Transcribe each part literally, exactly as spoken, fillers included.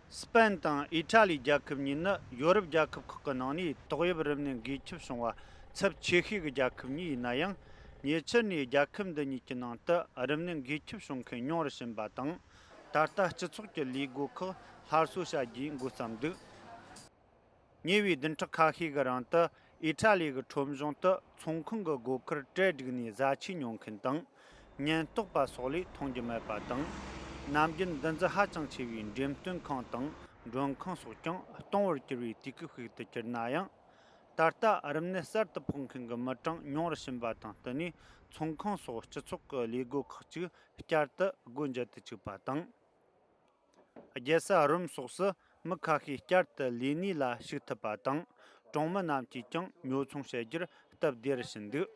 སི་པན་དང་ཨི་ཊ་ལི་རྒྱལ་ཁབ་གཉིས་ནི་ཡོ་རོབ་རྒྱལ་ཁབ་ཁག་གི་ནང་ནས་ཏོག་དབྱིབས་རིམས་ནད་འགོས་ཁྱབ་བྱུང་བ་ཚབས་ཆེ་ཤོས་ཀྱི་རྒྱལ་ཁབ་གཉིས་ཡིན་ན་ཡང་། ཉེ་ཆར་ནས་རྒྱལ་ཁབ་འདི་གཉིས་ཀྱི་ནང་དུ་རིམས་ནད་འགོས་ཁྱབ་བྱུང་མཁན་ཉུང་རུ་ཕྱིན་པ་དང་། ད་ལྟ་སྤྱི་ཚོགས་ཀྱི་ལས་སྒོ་ཁག་སླར་གསོ་བྱ་རྒྱུའི་འགོ་བརྩམས་འདུག་ཉེ་བའི་བདུན་ཕྲག་ཁ་ཤས་ཀྱི་རིང་དུ་ཨི་ཊ་ལི་གི་ཁྲོམ་གཞུང་དུ་ཚོང་ཁང་གི་སྒོ་ཁར་གྲལ་བསྒྲིགས་ནས་བཟའ་ཆས་ཉོ་མཁན་དང་། ཉེན་རྟོག་པ་སོགས་ལས་མཐོང་རྒྱུ་མེད་པ་དང་། ནམ་རྒྱུན་འདུ་འཛི་ཧ་ཅང་ཆེ་བའི་འགྲེམས་སྟོན་ཁང་དང་མགྲོན་ཁང་སོགས་ཀྱང་སྟོང་བར་གྱུར་བའི་དུས་སྐབས་ཤིག་ཏུ་གྱུར་ན་ཡང་། ད་ལྟ་རིམས་ནད་གསར་དུ་ཕོག་མཁན་གྱི་མི་གྲངས་ཉུང་རུ་ཕྱིན་པ་དང་བསྟུན་ནས། ཚོང་ཁང་སོགས་སྤྱི་ཚོགས་ཀྱི་ལས་སྒོ་ཁག་ཅིག་བསྐྱར་དུ་སྒོ་འབྱེད་དུ་བཅུག་པ་དང་། རྒྱལ་ས་རོམ་སོགས་སུ་མི་ཁ་ཤས་བསྐྱར་དུ་ལས་གནས་ལ་ཞུགས་ཐུབ་པ་དང་། གྲོང་མི་རྣམས་ཀྱིས་ཀྱང་ཉོ་ཚོང་བྱེད་རྒྱུར་སྟབས་བདེ་རུ་ཕྱིན་འདུག་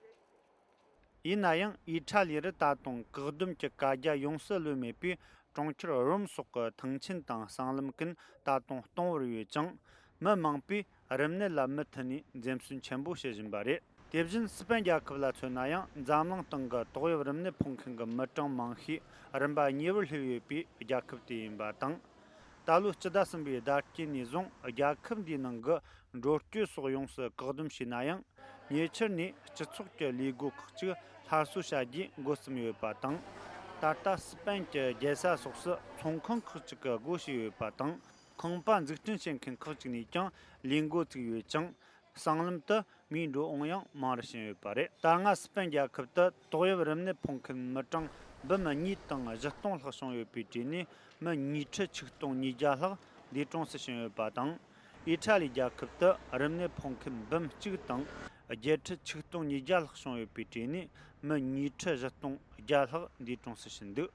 ཡིན་ན་ཡང་ཨི་ཊ་ལི་རུ་ད་དུང་བཀག་སྡོམ་གྱི་བཀའ་རྒྱ་ཡོངས་སུ་ལོན་མེད་པས། གྲོང་ཁྱེར་རོམ་སོགས་ཀྱི་ཐང་ཆེན་དང་སྲང་ལམ་ཀུན་ད་དུང་སྟོང་བར་ཡོད་ཅིང་། མི་མང་པོས་རིམས་ནད་ལ་མུ་མཐུད་ནས་འཛེམ་ཟོན་ཆེན་པོ་བྱེད་བཞིན་པ་རེད། དེ་བཞིན་སི་པན་རྒྱལ་ཁབ་ལ་མཚོན་ན་ཡང་། འཛམ་གླིང་སྟེང་གི་ཏོག་དབྱིབས་རིམས་ནད་ཕོག་མཁན་གྱི་མི་གྲངས་མང་ཤོས་རིམ་པ་གཉིས་པར་སླེབས་ཡོད་པའི་རྒྱལ་ཁབ་དེ་ཡིན་པ་དང་། ད་ལོའི་སྤྱི་ཟླ་གསུམ་པའི་ཟླ་དཀྱིལ་ནས་བཟུང་རྒྱལ་ཁབ་འདིའི་ནང་གི་འགྲོ་སྐྱོད་སོགས་ཡོངས་སུ་བཀག་སྡོམ་བྱས་ན་ཡང་། ཉེ་ཆར་ནས་སྤྱི་ཚོགས་ཀྱི་ལས་སྒོ་ཁག་ཅིག་སླར་གསོ་བྱ་རྒྱུའི་འགོ་བརྩམས་ཡོད་པ་དང་། ད་ལྟ་སི་པན་གྱི་རྒྱལ་ས་སོགས་སུ་ཚོང་ཁང་ཁག་ཅིག་གི་སྒོ་ཕྱེ་ཡོད་པ་དང་། ཁང་པ་འཛུགས་སྐྲུན་བྱེད་མཁན་ཁག་ཅིག་ནས་ཀྱང་ལས་འགོ་བཙུགས་ཡོད་ཅིང་། སྲང་ལམ་དུ་མིའི་འགྲོ་འོང་ཡང་མང་རུ་ཕྱིན་ཡོད་པ་རེད། ད་སྔ་སི་པན་རྒྱལ་ཁབ་ཏུ་ཏོག་དབྱིབས་རིམས་ནད་ཕོག་མཁན་མི་གྲངས་འབུམ་གཉིས་དང་བཞི་སྟོང་ལྷག་བྱུང་ཡོད་པའི་གྲས་ནས། མི་ཉིས་ཁྲི་ཆིག་སྟོང་ཉིས་བརྒྱ་ལྷག་འདས་གྲོངས་སུ་ཕྱིན་ཡོད་པ་དང་། ཨི་ཊ་ལི་རྒྱལ་ཁབ་ཏུ་རིམས་ནད་ཕོག་མཁན་འབུམ་གཅིག་དང་བརྒྱད་ཁྲི་ཆིག་སྟོང་ཉིས་བརྒྱ་ལྷག་བྱུང་ཡོད་པའི་གྲས་ནས། མི་ཉིས་ཁྲི་བཞི་སྟོང་བརྒྱ་ལྷག་འདས་གྲོངས་སུ་ཕྱིན་འདུག